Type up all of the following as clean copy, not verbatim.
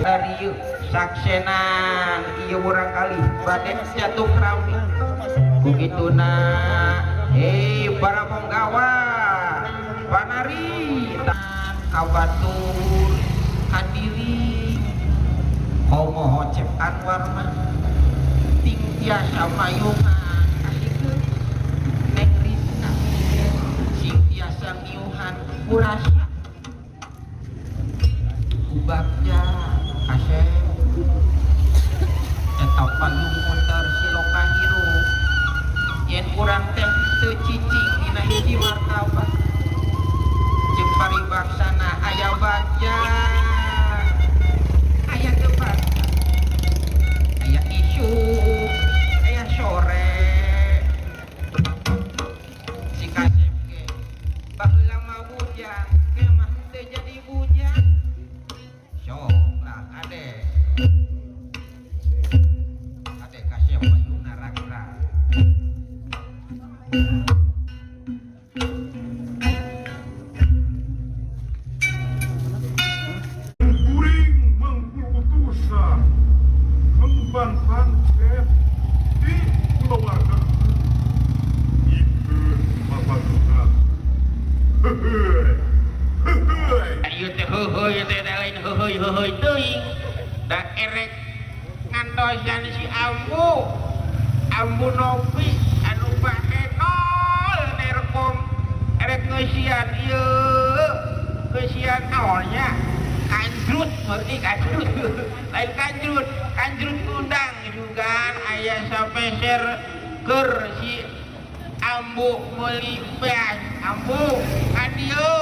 Dari saksenan ieu murangkali bade jatuh rami kukituna para penggawa panari kabatur kadiri homo Cep Anwar mah ting tiasa mayungan kasikeun Neng Risa sing tiasa ngiuhan kurasa kubaknya kasep eta payung muter siloka hirup yen urang teh teu cicing dina hiji martabak jeung paribaksana aya bagja aya teu bagja aya isuk aya sore si kasep ge baheula mah bujang ge mah teu jadi bujang sok lah kade kade kasep payungna ragrag. Kuring mangkul utusan ngemban pancet di keluarga itu bapak. Hehehe hehehe. Ieu teh heuheuy teh lain heuheuy heuheuy teuing da erek ngantosan si ambu ambu Nopi anu bahenol nerkom erek ngeusian ieu ngeusian naonnya kanjrut ngerti kanjrut lain kanjrut kanjrut kundang juga aya sapeser keur si ambu meuli beas ambu ka dieu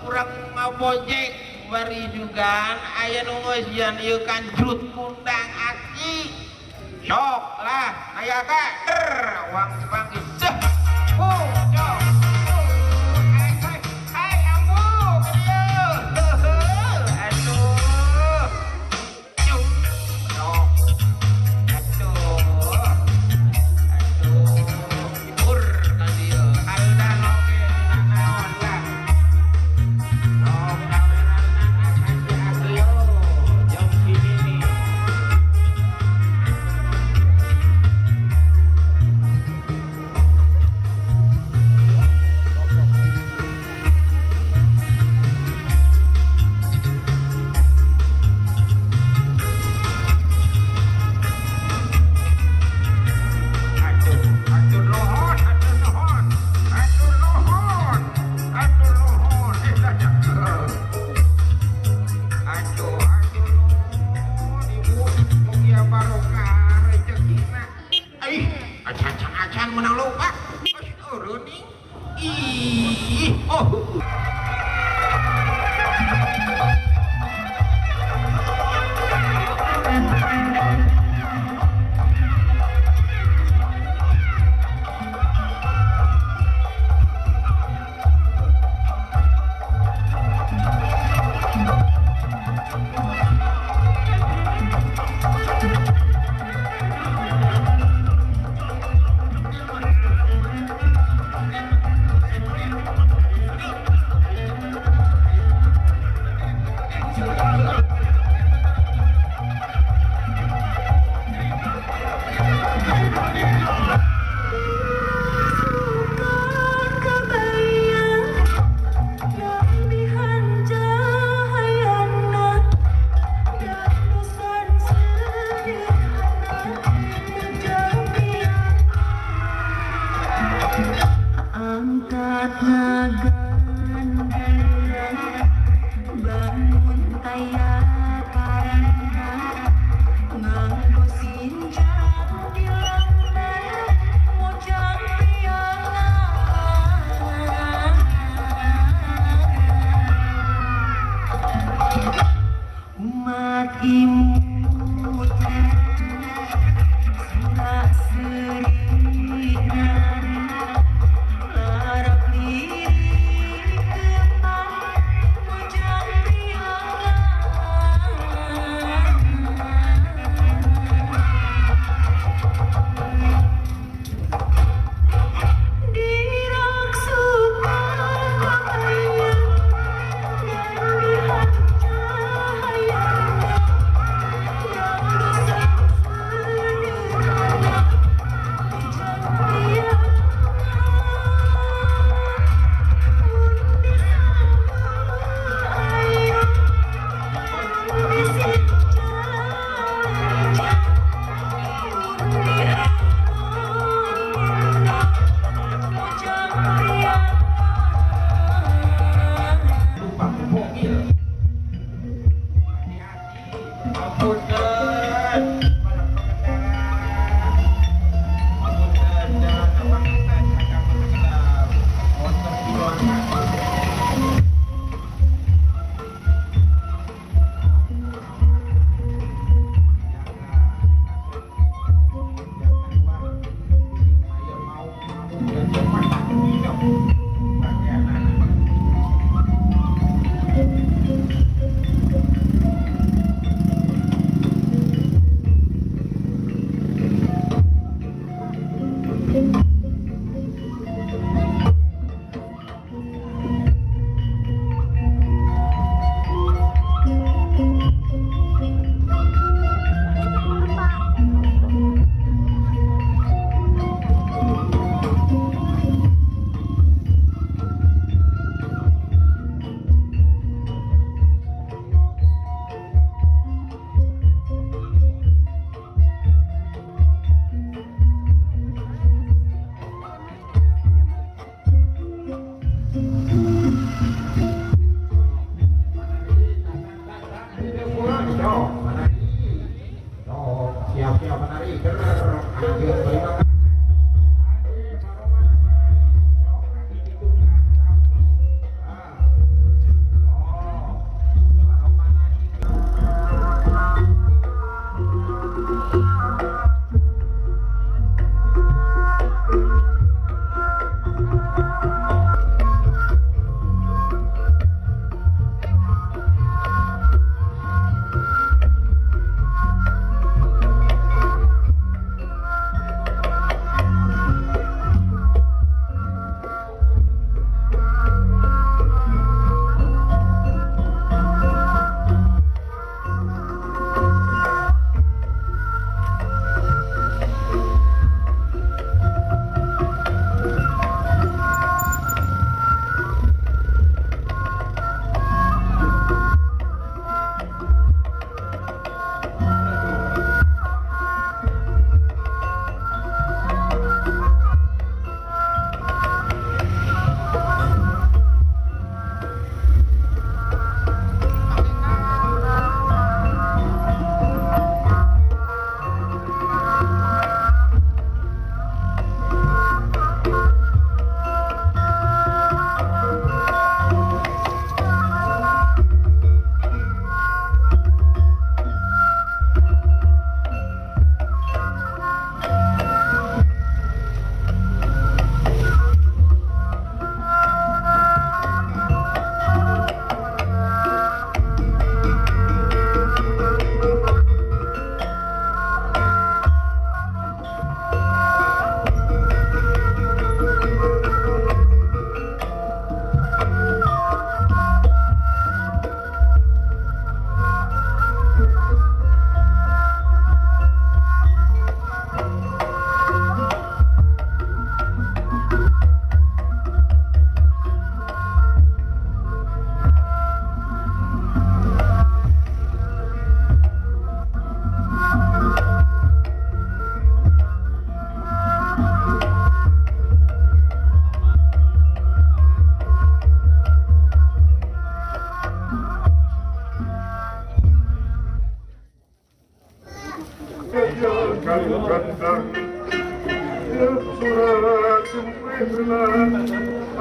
urang ngabojek bari juga aya nu ngeusian ieu kanjrut kundang aki sok lah aya ka der wang panggih ceh cok hai ambu ka dieu aduh cung sok aduh aduh ur ka dieu aldan oge dina naon lah sok kameranana kasih aduh jam sini nih. Aduh, aduh nuhun, aduh nuhun, aduh nuhun, aduh nuhun, aduh, aduh nuhun, ibu, mugia barokah rezekina. Ih, acan-acan menang lupa. Eureun ih, oh.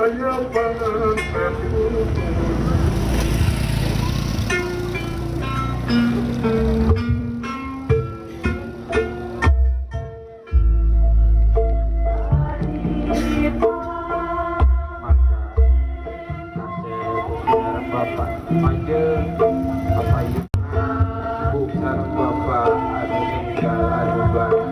Aya panganten utuh. Maka kasep bapak majeng apa ieu bukan bapak anu ninggal anu bareng.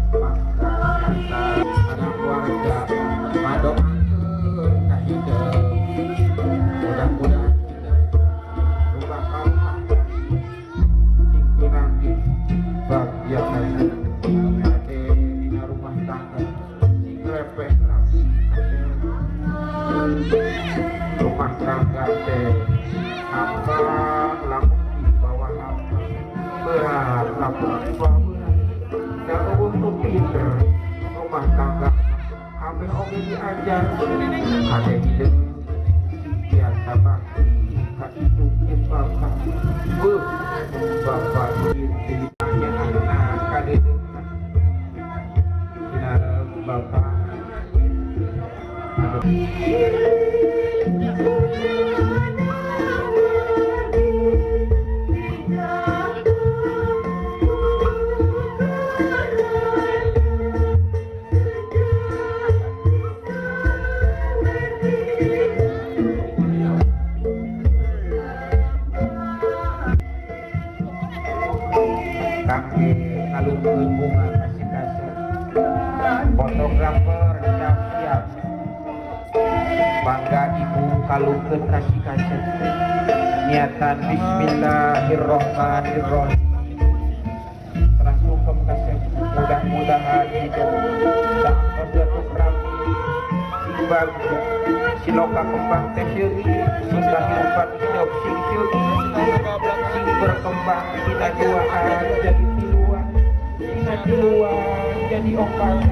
Maka kata anak warga madoakeun ka hideung, mudah-mudahan hideung rumah karuhah sing pinanggih bagya kade dina rumah tangga sing repeh rapi. Rumah tangga teh apa lamun di bawah apa berat, lamun di bawah berat da eueuh nu pinter rumah tangga ameh oge diajar kade hideung biasa bakti ka indung jeung bapak. Beuh, bapak ieu nya anak kadedeuna dina bapak. Kangge ngalungkeun bunga kasih kasep, fotografer siap-siap. Bangga ibu kalungkeun kasih kasep, niatan bismillahirrohmanirrohim. Telah sungkem kasep, mudah-mudahan hidup saat jatuh rami sing bagja siloka kembang teh seuri, sing kahirupan hidup sing seuri, sing berkembang dina duaan jadi tiluan, dina tiluan jadi opatan.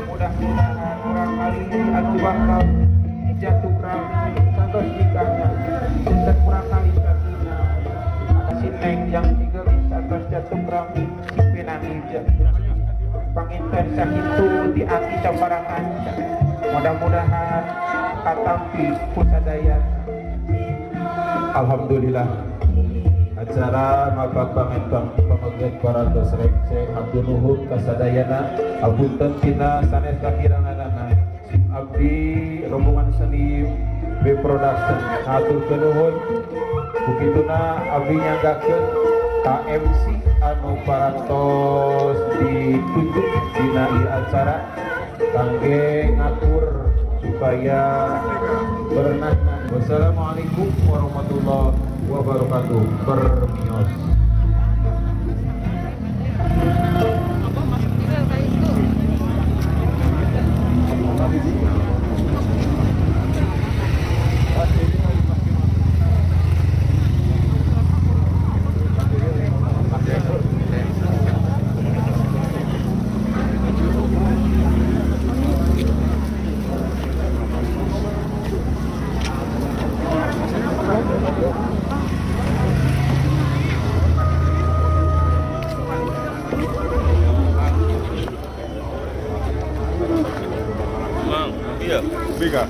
Mudah-mudahan urang kali anu bakal jatuh rami santos nikahna punten kurang kali satina si neng yang digelis santos jatuh rami sing pinanggih panginten sakitu di aki sabaraha kanca, mudah-mudahan katampi ku sadayana. Alhamdulillah acara mabak pangentan pameget parantos rengse, hatur nuhun kasadayana. Apunten tina sanes kakiranganana, sim abdi rombongan seni B Production haturkeun nuhun. Kukituna abdi nyanggakeun KMC anu parantos ditunjuk dina ieu acara kangge ngatur supaya berenang. Wassalamualaikum warahmatullahi wabarakatuh. Permios. Bika.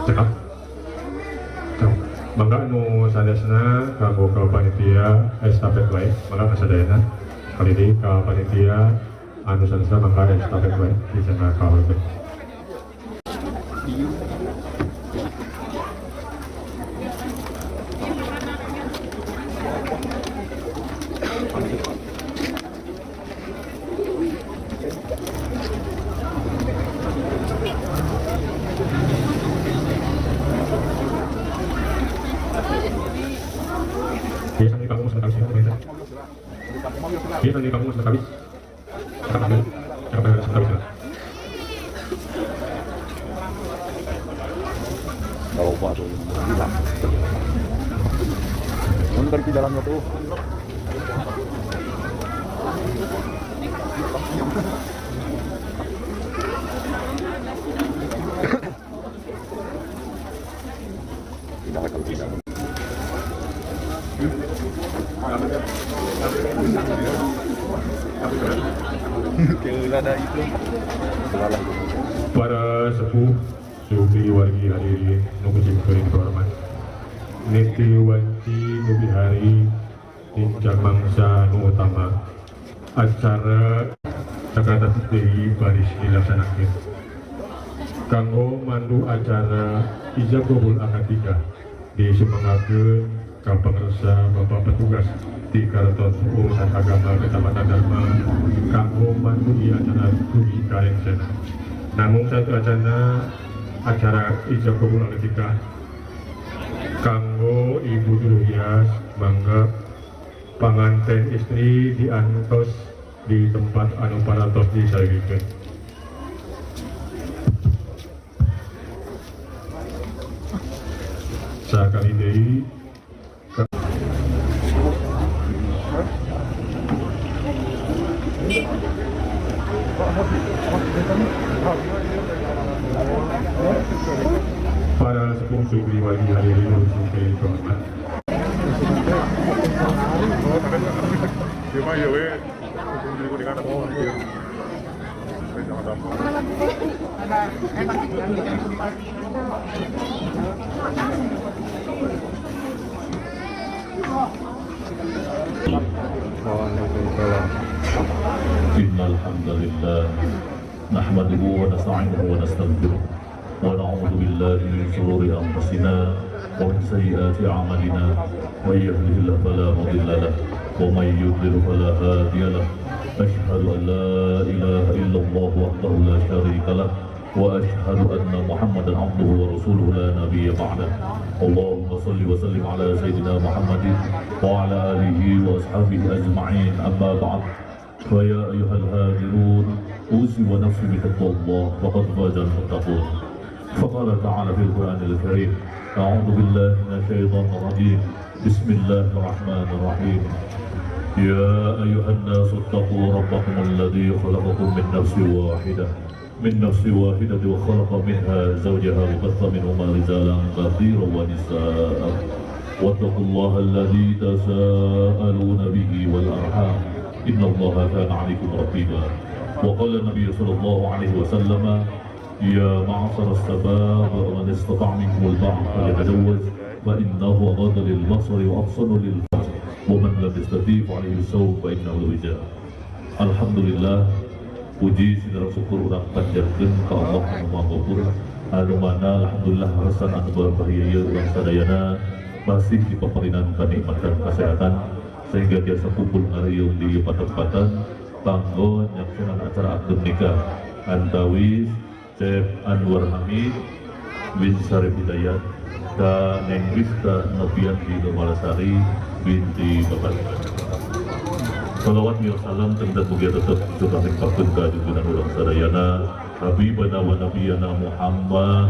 Cekap. Mangga nu sadayana kanggo ka panitia estafet wae, mangga kasadayana. Sekali deui ka panitia anu sadayana mangga estafet wae di sana ka holbek. Iya, di kampung sudah habis, iya, di kampung sudah habis. Cakap dulu, cakap sudah habis. Kalau batu hilang. Bentar di dalamnya tuh. Tidak kalau tidak. Para sepuh supi wargi hadirin nu kuring hormat. Niti wanci nubi hari nincak mangsa nu utama acara Jakarta deui baris dilaksanakeun. Kanggo mandu acara ijab kabul akad nikah disumangakeun ka pangersa Bapak petugas di Karaton Urusan Agama Kecamatan Darma kanggo mandu di acara dugi ka rencana. Namun satu acara ijab kabul akad nikah kanggo ibu juru hias mangga panganten istri diantos di tempat anu parantos disayogikeun. Sakali deui para sepuh supi wargi hadirin supi hormat. Innal hamdalillah nahmaduhu wa nasta'inuhu wa nastaghfiruh wa na'udzu billahi min shururi anfusina wa min sayyiati a'malina may yahdihillahu fala mudilla lahu wa may yudlil fala hadiya lahu. Ashhadu an la ilaha illallah wahdahu la syarika lah wa ashhadu anna Muhammadan abduhu wa rasuluhu la nabiyya ba'dah. Allahumma salli wa sallim ala sayyidina Muhammadin wa ala alihi wa ashabihi ajma'in. Amma ba'd. Fa ya ayyuhal hadirun usi wa nafsi bi taqwallah faqad faza al-muttaqun. Faqala ta'ala fil Qur'anil Karim, a'udzu billahi minasy syaithanir rajim. Bismillahirrahmanirrahim. Ya ayyuhan nasu ittaqu rabbakum alladzi khalaqakum min nafsin wahidah wa khalaqa minha zawjaha wa batha minhuma rijalan katsiran wa nisaa. Wattaqullaha alladzi tasaaluna bihi wal arham innallaha kana 'alaikum raqiba. Wa qala an-nabiy sallallahu alaihi wasallam, ya ma'syara as-sabab man istata'a minkum al-ba'a falyatazawwaj fa innahu aghaddu lil-basari wa ahsanu lil-farj wa man lam yastati' fa 'alayhi as-sawm fa innahu lahu. Alhamdulillah, puji sinareng syukur urang panjatkeun ka Allah anu Maha Ghafur anu mana alhamdulillah resan anu berbahagia ieu urang sadayana masih dipaparinan kanikmatan kesehatan sehingga biasa kumpul ngariung di patempatan kanggo nyaksenan acara akad nikah antawis Cep Anwar Hamid bin Syarif Hidayat ka Neng Rista Novianti Nurmalasari binti Bapak. Salawat wa salam tengdat mugia tetap curah limpahkeun ka junjungan urang sadayana Habibana wa Nabiyana Muhammad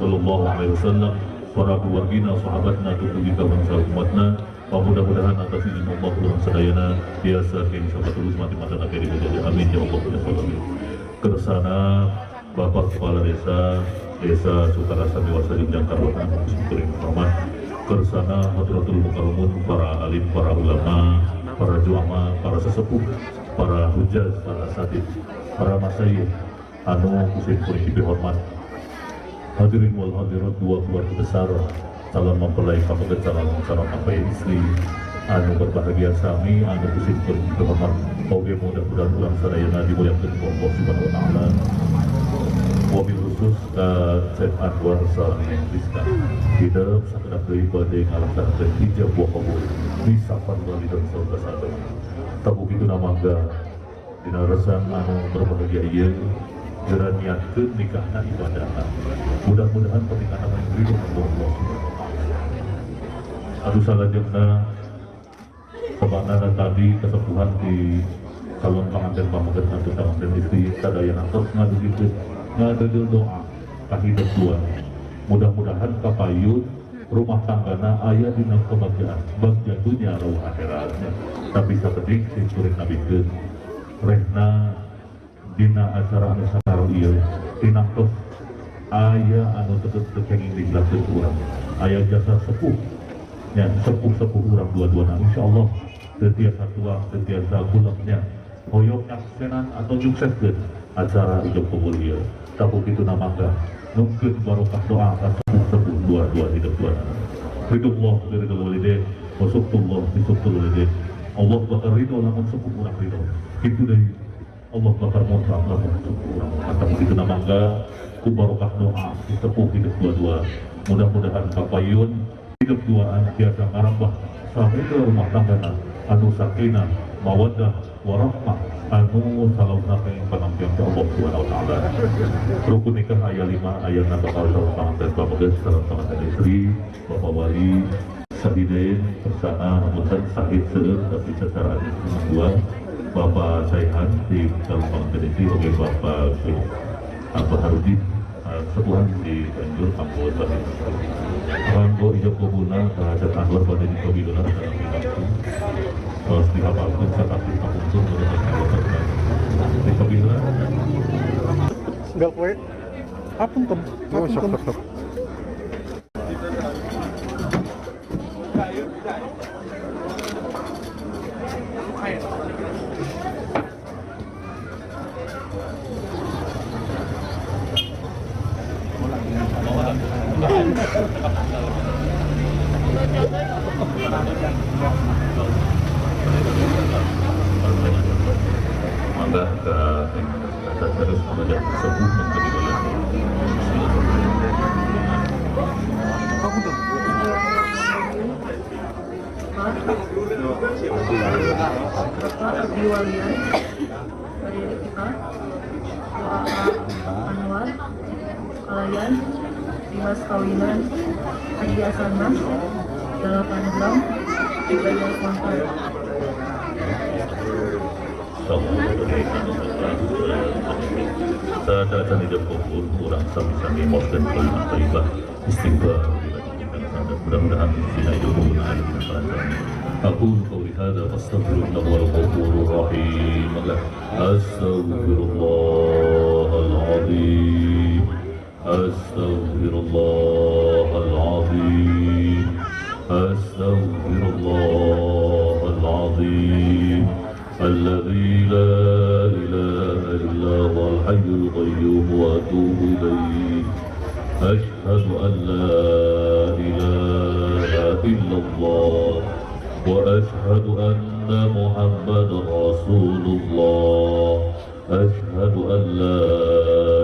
sallallahu alaihi wasallam, para keluargina, sahabatna, tutugi ka bangsa umatna. Mudah-mudahan atas izin Allah urang sadayana biasa kini sabatulus mati-mati akhir menjadi amin ya Allah ya Rabbal. Kersana Bapak Kepala Desa Desa Sukarasa Dewasa Jenjang Karwana Syukurin Hormat. Kersana Hadratul Mukarramun, para alim, para ulama, para juama, para sesepuh, para hujaz, para asatid, para masyayikh anu kusim kuring dihormat. Hadirin wal hadirat, dua keluarga besar calon mempelai pameget calon calon mempelai istri anu berbahagia sami anu kusim kuring dihormat. Oge mudah-mudahan urang sadayana dimuliakeun ku Allah Subhanahu wa taala. Wabil khusus ka Cep Anwar sareng Neng Rizka hidup sakedap deui bade ngalaksanakeun ijab wa qabul di safar wali dan saudara sadaya. Tabu kitu mangga dina resan anu berbahagia ieu geura niatkeun nikahna ibadahna. Mudah-mudahan pernikahan anu ridho ku Allah Subhanahu wa taala. Anu salajengna sabana tadi kesepuhan di calon panganten pameget atau panganten istri sadayana tos ngadugikeun ngadedel doa ka hidup dua. Mudah-mudahan kapayun rumah tanggana aya dina kebahagiaan bagja dunya rauh akhiratnya. Tapi sakedik sing kuring nabikeun rehna dina acara anu sakaro ieu tinaktos aya anu tetep teu kenging dijelaskeun ku urang. Aya jasa sepuh nya, sepuh-sepuh urang dua-duana insyaallah teu tiasa tuang, teu tiasa kuleknya hoyong nyaksenan atau nyukseskeun acara ijab kabul ieu. Tapi kitu mangga nungkeun barokah doa ka sepuh-sepuh dua-dua hidup dua. Ridullah bi ridul walidain wa suktullah bi suktul walidain. Allah bakal ridho lamun sepuh urang ridho. Kitu deui Allah bakal murka lamun sepuh urang. Tapi kitu mangga ku barokah doa sepuh hidup dua-dua. Mudah-mudahan kapayun hidup duaan tiasa ngarambah sampai ke rumah tangga anu sakinah mawaddah warahmah anu salauna kenging panampian ti Allah Subhanahu wa taala. Rukun nikah aya 5 ayana bakal sareng panganten pameget sareng panganten istri, Bapak Wali, Sahidain, Persana, Hapunten Sahid seueur tapi secara adil dua Bapak Saihan di calon panganten istri oge Bapak Abah Harudin sepuhan di Banjur kanggo Sahid. Kanggo ijab kabulna ka Anwar bade dikabiluna sareng langsung. Terus dihafalkeun sakati kapungkur menurut dikabiluna. Enggak kowe. Apunten. Oh, sok sok sok. Mangga ke terus menjadi sepuh menjadi oleh Bapak Abdi Walian dari kita doa Anwar kalian dimas kawinan perhiasan mas 8 gram dibayar kontan. Saat hidup kubur kurang sami-sami mosken kalimat thayyibah istighfar mudah-mudahan dina hidup kubur aya dina kelancaran. Aku qouli hadza astaghfirullah wal ghafurur rahim. Astaghfirullahal azim. Astaghfirullahal azim. Astaghfirullahal azim. الذي لا إله إلا هو الحي القيوم وأتوب إليه. أشهد أن لا إله إلا الله وأشهد أن محمدا رسول الله. أشهد أن لا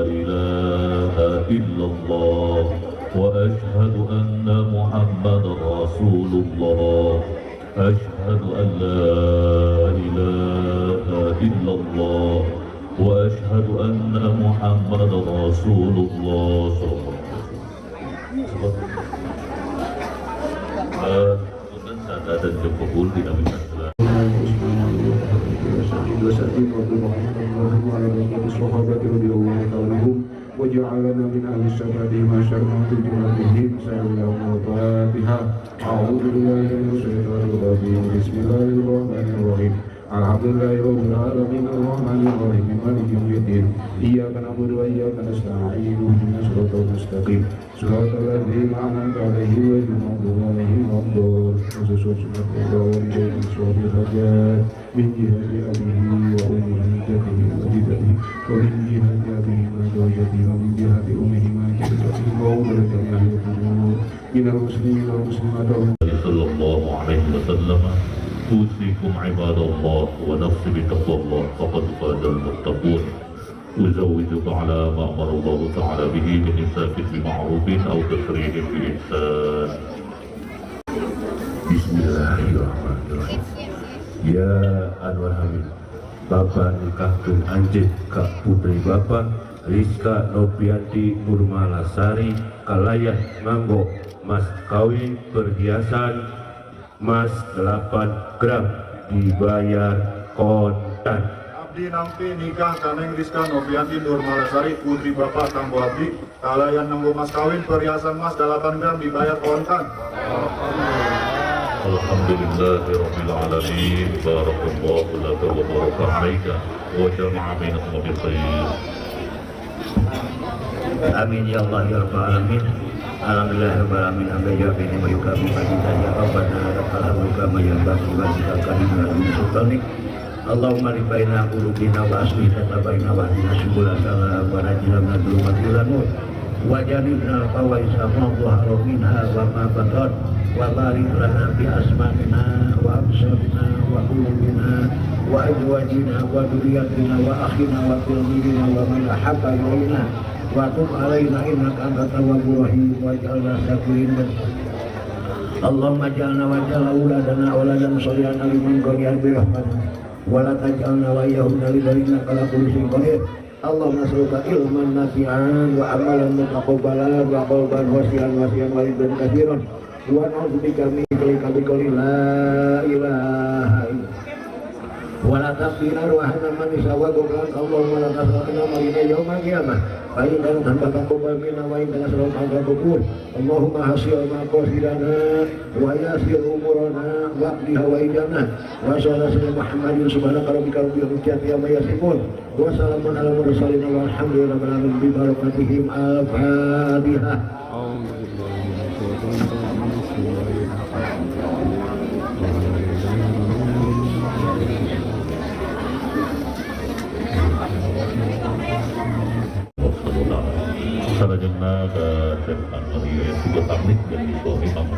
إله إلا الله وأشهد أن محمدا رسول الله. أشهد أن لا إله إلا الله وأشهد أن محمدا رسول الله صلى الله عليه وسلم. وجعلنا من أهل السبات ما شرنا في جناتهم سيرهم وطاعتها. أعوذ بالله من الشيطان الرجيم. بسم الله الرحمن الرحيم. الحمد لله رب العالمين الرحمن الرحيم مالك يوم الدين. إياك نعبد وإياك نستعين اهدنا الصراط المستقيم صراط الذين أنعمت عليهم غير المغضوب عليهم ولا الضالين. من جهة أبيه وأمه جده وجدته ومن جهة أبيه وزوجته ومن جهة أمه وجدته وولده من المسلمين والمسلمات صلى الله عليه وسلم. أوصيكم عباد الله ونفسي بتقوى الله فقد فاز المتقون. أزوجك على ما أمر الله تعالى به من إمساك بمعروف أو تسريح بإحسان. بسم الله الرحمن الرحيم. Ya Anwar Hamid, Bapak nikahkeun anjeun ka putri Bapak Rizka Nopianti Nurmalasari kalayan nganggo mas kawin perhiasan mas 8 gram dibayar kontan. Abdi nampi nikah kaneng Rizka Nopianti Nurmalasari putri Bapak kanggo abdi Kalayan nunggu mas kawin perhiasan emas 8 gram dibayar kontan. Alhamdulillahirabbil alamin. Barakallahu laka wa baraka alaika wa jama'a bainakum bil khair. Amin ya Allah ya rabbal alamin. Alhamdulillahirabbil alamin. Hamdan yuafi wa yukafi mazidan ya rabbana lakal hamdu kama yanbaghi li wajhikal karim wa li sultanik. Allahumma li baina qulubina wa aslih lana baina wa hdina subula salam wa najina minadh dhulumati ilan nur wa janibna al-fawahisha ma dhahara minha wa ma batan wa barik lana fi asma'ina wa absarina wa qulubina wa azwajina wa dhurriyyatina wa akhina wa tilmidina wa man ahabba ilaina wa tub alaina innaka antat tawwabur rahim waj'alna syakirin. Allahumma ij'alna wa ij'al auladana auladan sholihan aliman qariyan bi rahmatik wa la taj'alna wa iyyahum lidhalika ala kulli syai'in qadir. Allahumma nas'aluka ilman nafi'an wa amalan mutaqabbalan wa qalban khashi'an wa wasi'an wa rizqan katsiran wa na'udzubika min kulli qawlin la ilaha illa wa la taqina ruhana man isawaka. Allahumma la tas'alna ma yawmal qiyamah fa inna taqabbal minna wa inna nas'aluka al-qabul. Allahumma hasil ma qasidana wa yassir umurana wa qdi hawaijana wa sallallahu ala Muhammadin subhanaka rabbika rabbil izzati amma yasifun wa salamun ala mursalin walhamdulillahi rabbil alamin bi barakatihim. Al-Fatihah. Sarajana ke Syekh Anwar ya juga taklik dari suami kamu.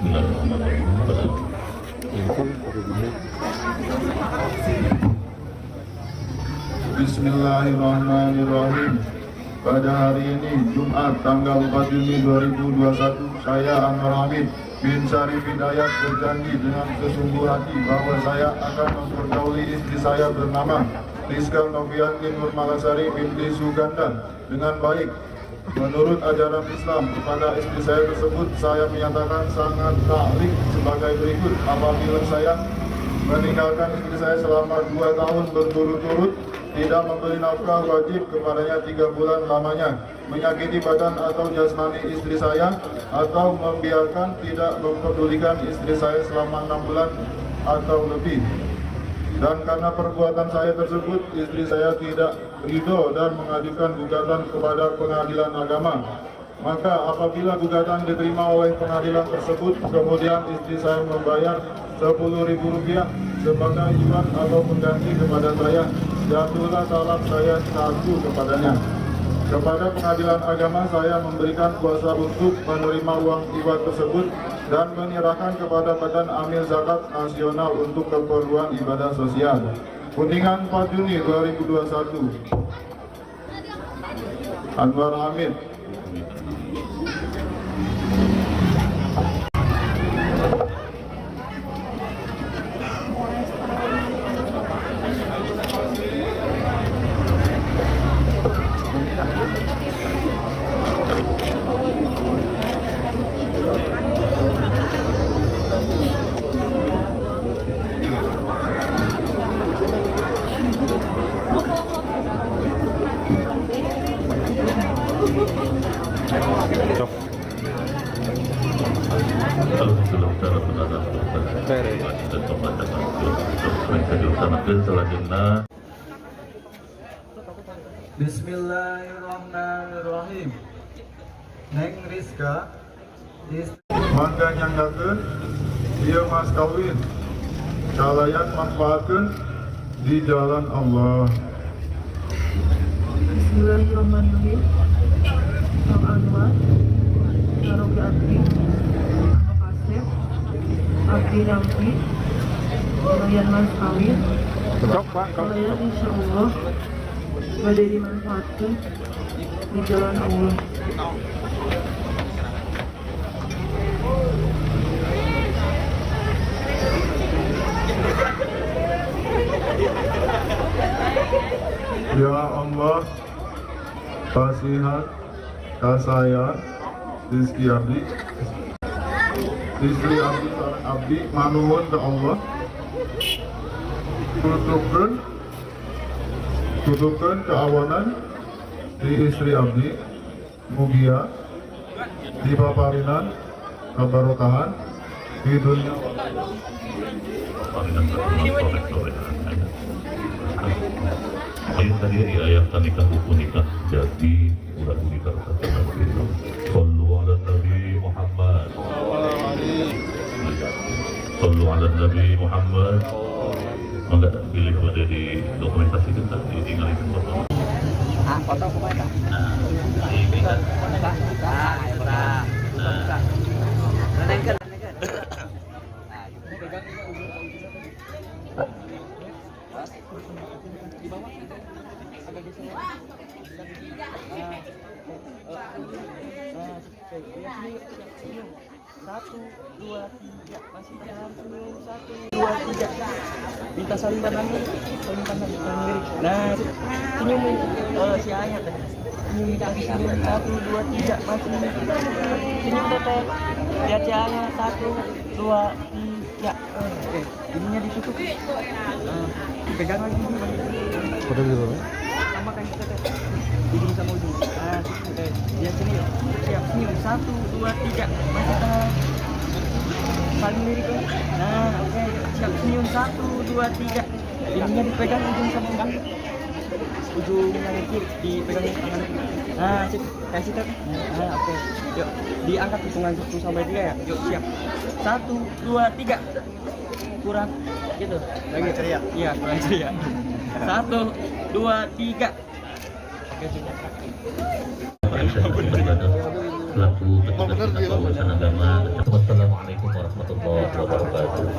Bismillahirrahmanirrahim. Bismillahirrahmanirrahim. Pada hari ini Jumat tanggal 4 Juni 2021, saya Anwar Hamid bin Syarif Hidayat berjanji dengan sesungguh hati bahwa saya akan mempergauli istri saya bernama Rizka Novianti Nurmalasari binti Suganda dengan baik menurut ajaran Islam. Kepada istri saya tersebut saya menyatakan sangat taklik sebagai berikut. Apabila saya meninggalkan istri saya selama 2 tahun berturut-turut, tidak memberi nafkah wajib kepadanya 3 bulan lamanya, menyakiti badan atau jasmani istri saya, atau membiarkan tidak mempedulikan istri saya selama 6 bulan atau lebih. Dan karena perbuatan saya tersebut, istri saya tidak ridho dan mengajukan gugatan kepada pengadilan agama. Maka apabila gugatan diterima oleh pengadilan tersebut, kemudian istri saya membayar Rp10.000 sebagai iwan atau pengganti kepada saya, jatuhlah talak saya 1 kepadanya. Kepada pengadilan agama saya memberikan kuasa untuk menerima uang iwan tersebut dan menyerahkan kepada Badan Amil Zakat Nasional untuk keperluan ibadah sosial. Kuningan 4 Juni 2021. Anwar Hamid. Bismillahirrahmanirrahim. Neng Rizka mangga nyanggakeun ieu mas kawin kalayan manfaatkeun di jalan Allah. Bismillahirrahmanirrahim. Kang Anwar, Sarogi Abdi, Anu Kasep, Abdi Rampi, kalayan mas kawin, kalayan insya Allah badai dimanfaatkan di jalan Allah. Ya Allah, pasihan ka saya Rizki Abdi, istri Abdi sareng Abdi manuhun ka Allah, tutupkeun keawanan di istri Abdi. Mugia dipaparinan kabarokahan di dunia. Ayun tadi ayat nikah buku nikah jadi udah nikah Sallu ala Nabi Muhammad. Sallu ala Nabi Muhammad. Enggak pilih pada di dokumentasi kita tinggal itu foto. Ah, foto kumaha? Nah, ini kan. Nah, nah. Di bawah agak geser. Senyum. 1, 2, 3. Masih tahan senyum. 1, 2, 3. Minta saling pandang, saling pandang, saling lirik. Nah, senyum si Ayat. Senyum, senyum. 1, 2, 3. Masih senyum teteh. Lihat si Ayat. 1, 2, 3. Oke, ininya ditutup. Pegang lagi. Sama kayak teteh. Ujung sama ujung. Nah, oke. Lihat sini ya. Siap, senyum. 1, 2, 3. Masih tahan. Saling lirik ya. Nah, oke. Siap, senyum. 1, 2, 3. Ininya dipegang ujung sama ujung. Ujung yang kiri dipegang tangan. Nah, sip. Kasih teteh. Nah, oke. Yuk, diangkat hitungan 1 sampai 3 ya. Yuk, siap. 1, 2, 3. Kurang gitu. Lagi ceria. Iya, kurang ceria. 1, 2, 3. Oke, cukup. Selaku petugas urusan agama. Wassalamualaikum warahmatullahi wabarakatuh.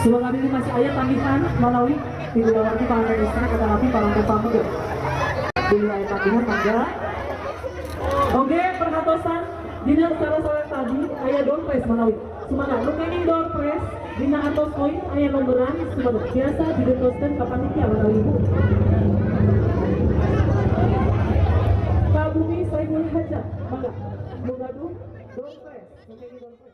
Semoga ini masih ayat panggilan melalui di luar di pangan istana kata nabi parang pamuga. Di ayat panggilan mangga. Oke, perhatosan dina salah tadi aya door prize melalui. Semangat nu kenging door prize dina atos koin aya nomboran semangat biasa digentosteun ka panitia melalui ibu. Kabumi Saiful Hajat, mangga. Nu gaduh door prize, nu kenging door prize.